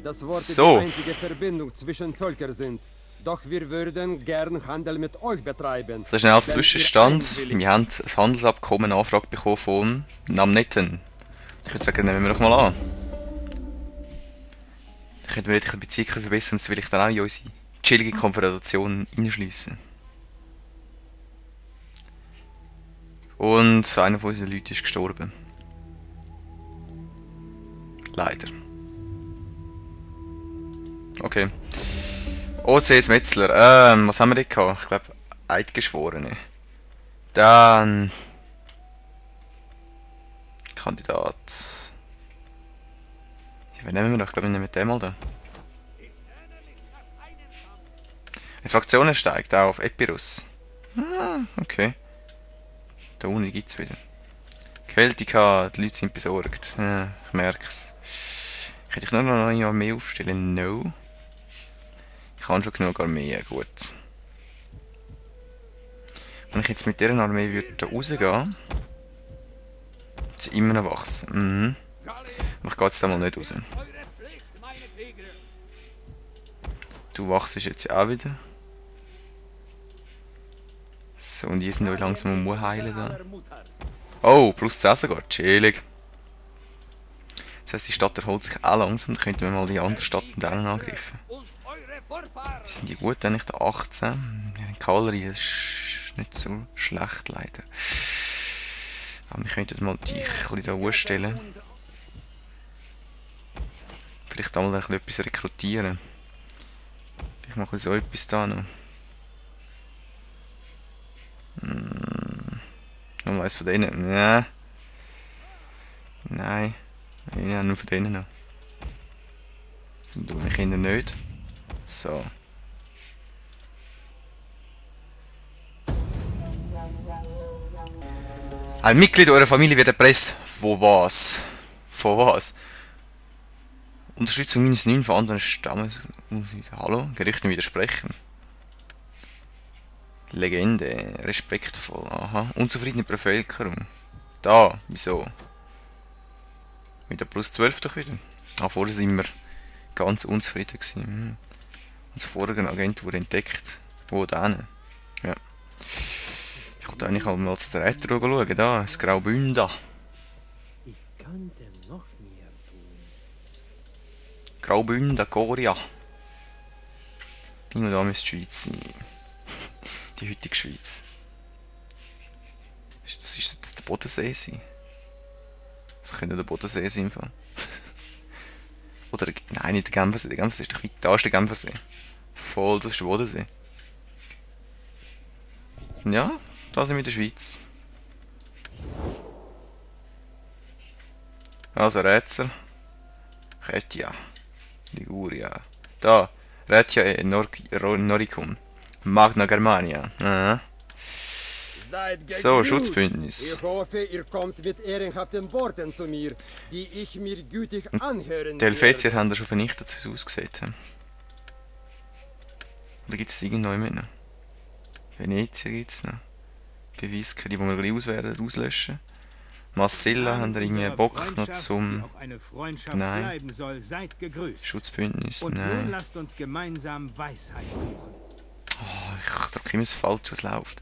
dass Worte So. die einzige Verbindung zwischen Völkern sind. Doch wir würden gern Handel mit euch betreiben. So schnell als Wenn ihr Zwischenstand. einwilligt. Wir haben ein Handelsabkommen Anfrage bekommen von Namnetten. Ich würde sagen, nehmen wir doch mal an. Dann könnten wir die Beziehungen verbessern und das will ich dann auch in unsere chillige Konfrontation einschliessen. Und einer von unseren Leuten ist gestorben. Leider. Okay. OCS Metzler. Was haben wir denn gehabt? Ich glaube, Eidgeschworene. Dann... Kandidat. Wen nehmen wir noch? Ich glaube, wir nehmen den mal da. Die Fraktion steigt auch auf Epirus. Ah, okay. Da unten gibt es wieder. Queltica, die Leute sind besorgt. Ja, ich merke es. Könnte ich nur noch eine Armee aufstellen? No. Ich habe schon genug Armee, gut. Wenn ich jetzt mit dieser Armee würde rausgehen, würde sie immer noch wachsen. Mhm. Aber ich gehe jetzt da mal nicht raus. Du wachst jetzt ja auch wieder. So, und die sind noch langsam am heilen da. Oh, plus 10 sogar, chillig. Das heisst, die Stadt erholt sich auch langsam, dann könnten wir mal die andere Stadt und denen angreifen. Wie sind die gut, eigentlich da 18? Ja, die Kavallerie, das ist nicht so schlecht leider. Aber wir könnten mal die ein bisschen da ausstellen. Vielleicht auch mal ein bisschen etwas rekrutieren. Ich mache so etwas da noch. Noch eins von denen. Ja. Nein. Ja, nur von denen noch. Dann tue ich ihnen nicht. So. Ein Mitglied eurer Familie wird erpresst. Von was? Von was? Unterstützung -9 von anderen Stammen. Hallo? Gerüchten widersprechen. Legende. Respektvoll. Aha. Unzufriedene Bevölkerung. Da. Wieso? Wieder plus 12 doch wieder. Ah, vorher sind wir ganz unzufrieden gewesen. Hm. Unser voriger Agent wurde entdeckt. Wo denn? Ja. Ich wollte eigentlich mal zu der Retter schauen. Da, das Graubünden. Ich könnte noch mehr tun. Graubünden, Coria. Irgendwo da müsste die Schweiz sein. Die heutige Schweiz. Das ist jetzt der Bodensee sein. Das könnte der Bodensee sein. Oder, nein, nicht der Genfersee. Der Genfersee ist doch weit. Da ist der Genfersee. Voll, das ist der Bodensee. Ja, da sind wir in der Schweiz. Also Rätzer. Chetia. Liguria. Da. Retia e Noricum. Magna Germania. Aha. So, Schutzbündnis. Ich hoffe, ihr kommt mit ehrenhaften Worten zu mir, die ich mir gütig anhören Die Helvetier haben da schon vernichtet, wie es aussieht. Oder gibt es irgendwo noch? Venetier gibt es noch. Bewiske, die wir gleich auslöschen. Massilla haben da irgendwie Bock noch zum... Nein. Schutzbündnis, Und nein. nun lasst uns gemeinsam Weisheit suchen. Oh, ich drücke immer so falsch, was läuft.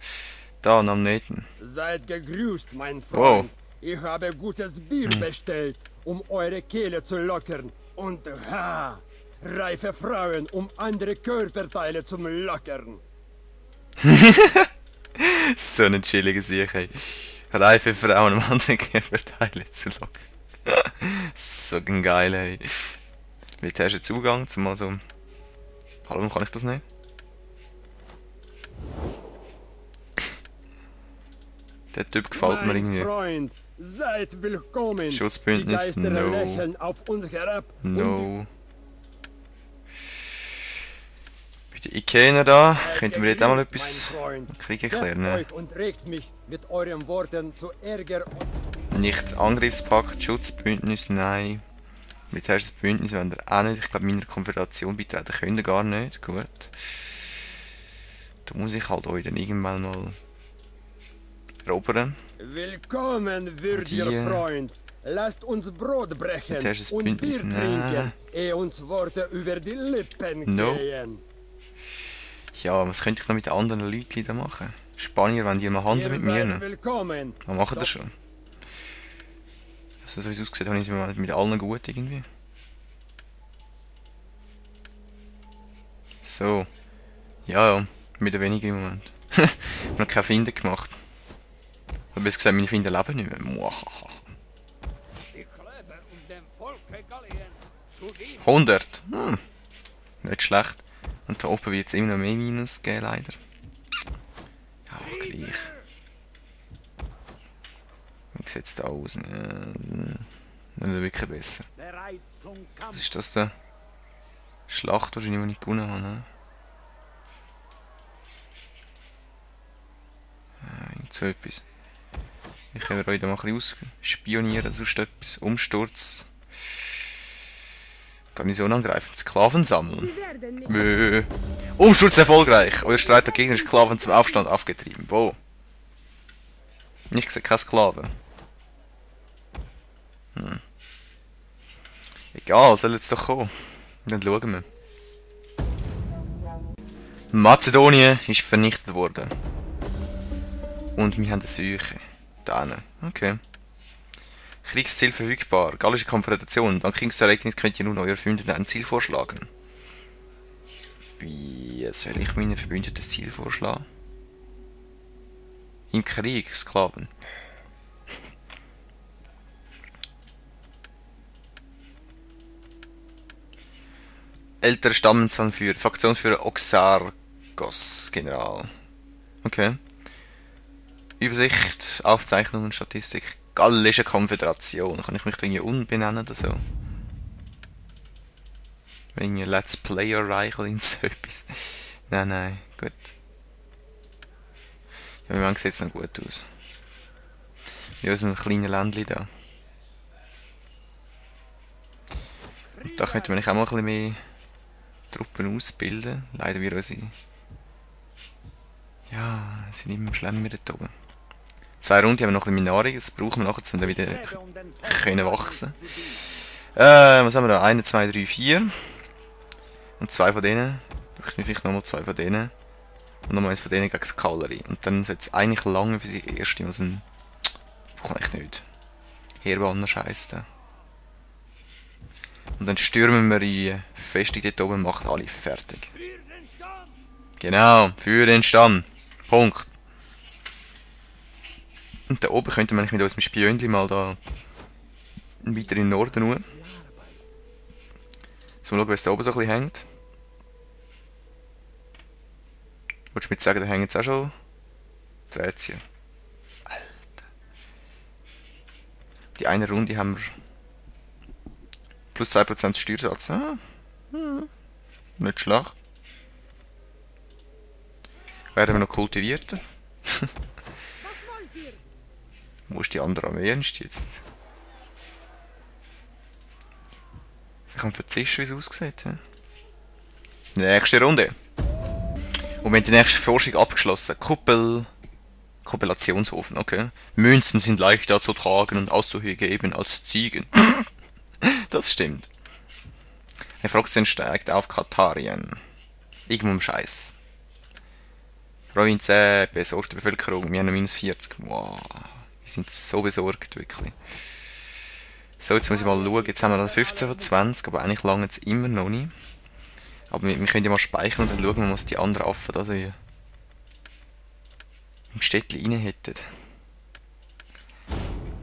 Da, Namneten. Seid gegrüßt, mein Wow. Freund. Ich habe gutes Bier bestellt, um eure Kehle zu lockern. Und reife Frauen, um andere Körperteile zu lockern. So eine chillige Sicht, ey. Reife Frauen um andere Körperteile zu locken. So ein geil, ey. Wie hast du Zugang zum mal so... Hallo, warum kann ich das nicht? Der Typ gefällt mir irgendwie. Freund, seid willkommen. Schutzbündnis, Die Geister no. lächeln auf uns herab. No. Bei den Ikener da, könnten wir jetzt auch mal etwas Krieg erklären. Ne? Und regt mich mit euren Worten zu Ärger. Nicht Angriffspakt, Schutzbündnis, nein. Militärisches Bündnis wollen wir auch nicht. Ich glaube, meiner Konföderation beitreten können gar nicht. Gut. Da muss ich halt euch dann irgendwann mal erobern. Willkommen, würdiger Die- Freund. lasst uns Brot brechen Militärisches und Bier Bündnis, trinken, ehe uns Worte über die Lippen No. gehen. Ja, was könnte ich noch mit den anderen Leuten da machen? Spanier, wenn die mal handeln mit mir. Ne? Willkommen. Was machen das schon? Also, so wie es aussieht, habe ich es mit allen gut irgendwie. So. Ja, mit weniger im Moment. Ich habe noch keine Finde gemacht. Aber besser gesagt, meine Finde leben nicht mehr. Muahaha. 100. Nicht schlecht. Und da oben wird es immer noch mehr Minus geben, leider. Ja, gleich. Wie sieht es da aus? Nicht wirklich besser. Was ist das da? Schlacht wahrscheinlich, die ich gewonnen habe. Ne? Ja, irgend so etwas. Ich kann euch da mal ein bisschen ausspionieren, sonst etwas. Umsturz. Garnison angreifen, Sklaven sammeln. Umsturz erfolgreich. Euer Streit der Gegner ist Sklaven zum Aufstand aufgetrieben. Wo? Ich sehe keine Sklaven. Egal, soll jetzt doch kommen. Dann schauen wir. Mazedonien ist vernichtet worden. Und wir haben eine Seuche. Da hinten. Okay. Kriegsziel verfügbar. Gallische Konföderation. Dank Kriegsereignis könnt ihr nun euer Verbündeten ein Ziel vorschlagen. Wie soll ich meinen Verbündeten das Ziel vorschlagen? Im Krieg, Sklaven. Älterer Stammensanführer. Fraktionsführer Oxargos, General. Okay. Übersicht, Aufzeichnungen, Statistik. Gallische Konföderation. Kann ich mich da irgendwie umbenennen oder so? Irgendwie Let's Player-Reich oder irgend so etwas. Nein, gut. Ja, im Moment sieht es noch gut aus. Wie aus einem kleinen Ländchen da. Und da könnte man auch mal ein bisschen mehr Truppen ausbilden. Leider wir unsere... Ja, es sind immer schlimmer dort oben. 2 Runden haben wir noch ein bisschen Nahrung, das brauchen wir nachher, um dann wieder können wachsen. Was haben wir da? 1, 2, 3, 4. Und 2 von denen. Ich nehme vielleicht nochmal 2 von denen. Und nochmal 1 von denen gegen das Kavallerie. Und dann sollte es eigentlich lange für die erste, was ein... Kann ich nicht. Heerbanner scheisst da. Und dann stürmen wir die Festung dort oben und machen alle fertig. Genau, für den Stamm. Punkt. Und da oben könnte man mit unserem Spionchen mal da weiter in den Norden schauen. So, mal schauen, was da oben so ein bisschen hängt. Wolltest du mir sagen, da hängen jetzt auch schon Drahtzieher? Alter. Die eine Runde haben wir plus 2% Steuersatz. Nicht schlecht. Werden wir noch kultivierter? Wo ist die andere Armee jetzt? Ich kann verzischen, wie es aussieht. Ja? Nächste Runde. Und wir haben die nächste Forschung abgeschlossen. Kopulationshofen, okay. Münzen sind leichter zu tragen und auszuheben als Ziegen. Das stimmt. Eine Fraktion steigt auf Katarien. Irgendwo im Scheiß. Provinz besorgte Bevölkerung, wir haben minus 40. Wow. Wir sind so besorgt, wirklich. So, jetzt muss ich mal schauen. Jetzt haben wir 15 von 20, aber eigentlich lange es immer noch nicht. Aber wir können ja mal speichern und dann schauen wir, was die anderen Affen da so im Städtchen rein hätten.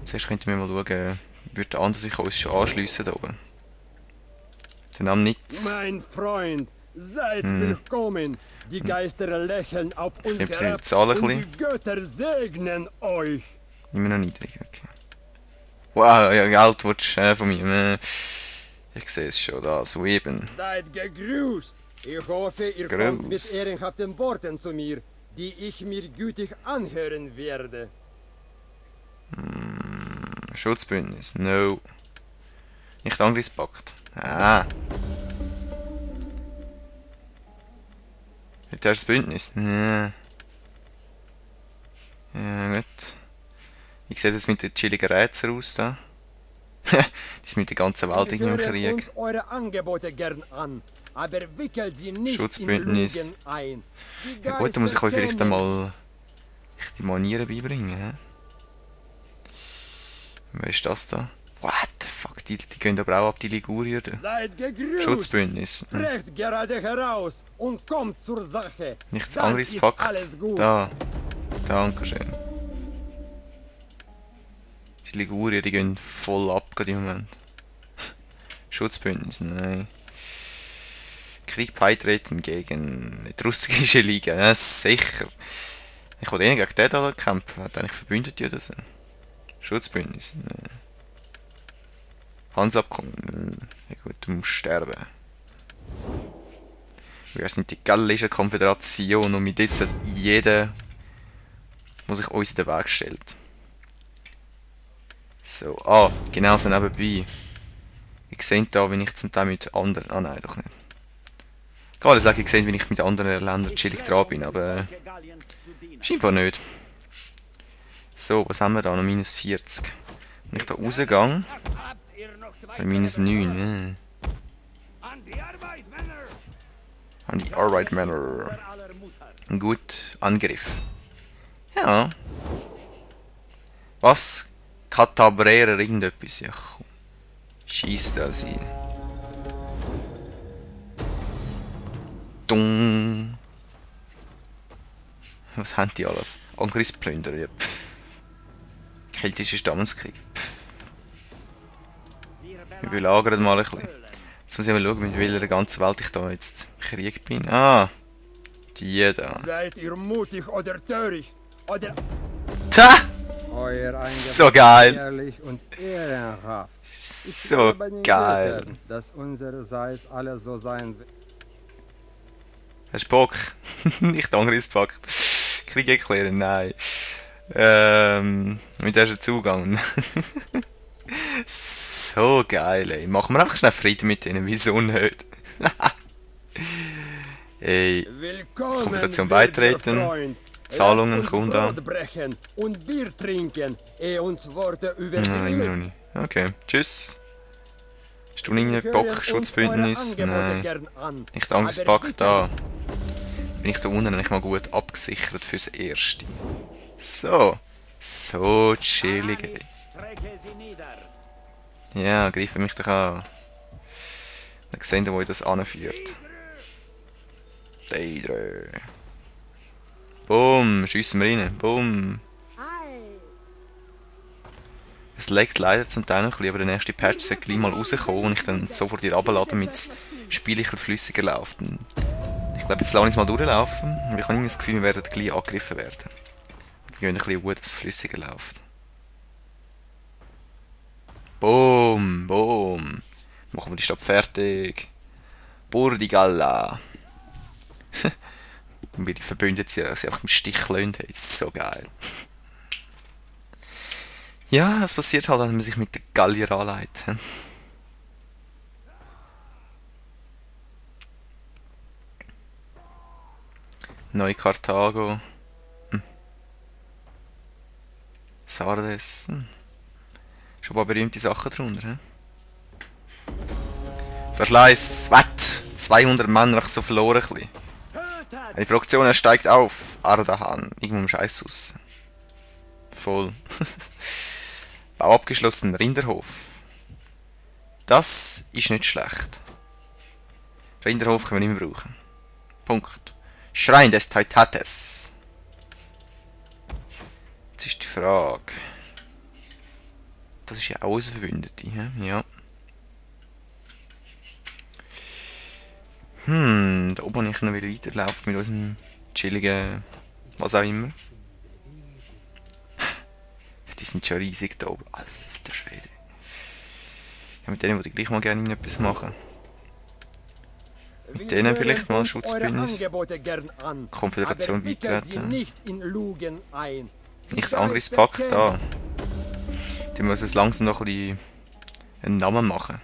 Zuerst könnten wir mal schauen, würde der andere sich uns schon anschliessen da oben. Der Name nicht. Mein Freund, seid willkommen. Die Geister lächeln auf uns herab Zahlen und die Götter segnen euch. Immer noch niedrig, okay. Wow, ja, Geld willst du von mir. Ich sehe es schon da, so eben. Seid gegrüßt. Ich hoffe, ihr kommt mit ehrenhaften Worten zu mir, die ich mir gütig anhören werde. Schutzbündnis, no. Nicht Angriffspakt. Militärisches Bündnis, ne. Ja, gut. Wie sieht es mit den chilligen Rätsel aus da? Die sind mit der ganzen Welt irgendwie im Wir hören Krieg. uns eure Angebote gern an, aber wickelt sie nicht Schutzbündnis. in Lügen ein. Die Ja gut, dann muss ich euch Geister vielleicht kennen einmal die Manieren beibringen. He? Wer ist das da? What the fuck, die gehen aber auch ab, die Ligurier da. Seid gegrüßt. Schutzbündnis. Sprecht gerade heraus und kommt zur Sache. Nichts Dann anderes ist packt. alles gut. Da. Dankeschön. Die Ligurier, die gehen voll ab gerade im Moment. Schutzbündnis, nein. Krieg beitreten gegen etruskische Liga, ja sicher. Ich wollte gegen den da kämpfen, hat eigentlich Verbündete oder so. Schutzbündnis, nein. Hansabkommen, ja gut, du musst sterben. Wir sind die gallische Konföderation und mit dieser jeder muss sich uns in den Weg stellt. So, genau so nebenbei. Ich sehe da, wie ich zum Teil mit anderen... Ah nein, doch nicht. Ich kann sagen, ich sehe, wie ich mit anderen Ländern chillig dran bin, aber... scheinbar nicht. So, was haben wir da? Noch minus 40. Wenn ich da rausgehe... minus 9, An die Arbeit, Männer. Gut, Angriff. Ja. Was? Katabrera irgendetwas? Ja, komm. Schieß da sie. Dung. Was haben die alles? Angriffsplünder, ja. Pff. Keltische Stammenskrieg. Pff. Wir belagern mal ein bisschen. Jetzt muss ich mal schauen, mit welcher ganzen Welt ich da jetzt im Krieg bin. Ah, die da. Seid ihr mutig oder töricht? Oder Ta! euer Angebot So geil. ehrlich und ehrenhaft. So geil. Göttern, dass unsererseits alles so sein wird. Hast du Bock? Nicht Angriffspakt. Krieg erklären? Nein. Mit diesem Zugang. So geil, ey. Machen wir einfach schnell Frieden mit denen, wieso nicht? Ey, Willkommen, Konföderation beitreten. Freund. Zahlungen, Lasst uns Kunda. Brot brechen und Bier trinken, ehe uns Worte über Nein, immer noch nicht. Okay, tschüss. Hast du nicht Bock? Schutzbündnis? Nein. Nicht Angriffspakt, da. Bin ich da unten eigentlich mal gut abgesichert fürs Erste. So. So chillig, ey. Ja, greifen mich doch an. Dann sehen wir, wo ich das anführt. Deidre. Bumm, schiessen wir rein. Bumm. Es leckt leider zum Teil noch ein bisschen, aber der nächste Patch sollte gleich mal rauskommen und ich dann sofort wieder runterladen, damit es spiellicher flüssiger läuft. Und ich glaube, jetzt lasse ich es mal durchlaufen und ich habe irgendwie das Gefühl, wir werden gleich angegriffen werden. Wir gehen ein bisschen gut, dass es flüssiger läuft. Boom, boom. Machen wir die Stadt fertig. Burdigalla. Und wie die verbündet sie einfach im Stich löhnt, das ist so geil. Ja, das passiert halt, wenn man sich mit den Gallier anlegt. Neu-Karthago. Sardes. Schon ein paar berühmte Sachen drunter. He? Verschleiß. Was? 200 Männer einfach so verloren. Eine Fraktion steigt auf. Ardahan. Irgendwo im Scheiß raus. Voll. Bau abgeschlossen. Rinderhof. Das ist nicht schlecht. Rinderhof können wir nicht mehr brauchen. Punkt. Schrein des Teutates. Jetzt ist die Frage. Das ist ja auch unsere Verbündete, ja. Da oben kann ich noch wieder weiterlaufen mit unserem chilligen... was auch immer. Die sind schon riesig da oben. Alter Schwede. Ja, mit denen würde ich gleich mal gerne etwas machen. Mit denen vielleicht mal Schutzbündnis. Konföderation beitreten. Nicht Angriffspakt, da. Die müssen es langsam noch ein bisschen einen Namen machen.